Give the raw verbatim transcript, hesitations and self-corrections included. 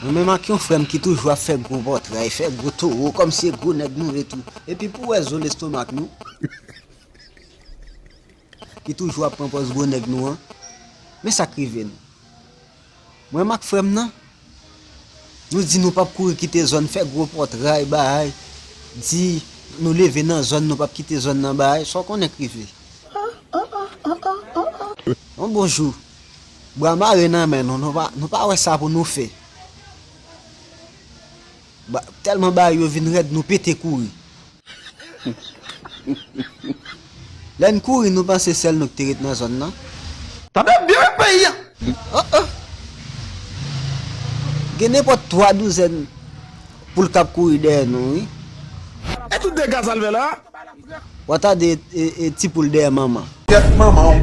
Mwen menm ak yon frè m ki toujou ap fè gwo pòtray, fè gwo towo, kòmsi e gwo nèg nou ye tou. Epi pou w wè zo lestomak nou, ki toujou ap pran pòz gwo nèg nou an, men sa k rive nou. Mwen menm ak frè m nan, nou di nou p ap kouri kite zòn, fè gwo pòtray, bagay, di nou leve nan zòn, nou p ap kite zòn nan, bagay, sa w konnen k rive. Yon bon jou, bra mare nan men nou, nou pa, nou pa wè sa pou nou fè. Ba, tèlman bagay yo vin rèd, nou pete kouri. Lè n kouri, nou panse sèl nou ki te ret nan zòn nan. Tande byen, peyi a! Oh, oh. Gen nenpòt twa douzèn poul k ap kouri dèyè nou, wi. E tout dega sa l fè la? W a tande e, e ti poul dèyè manman. Kèt manman w.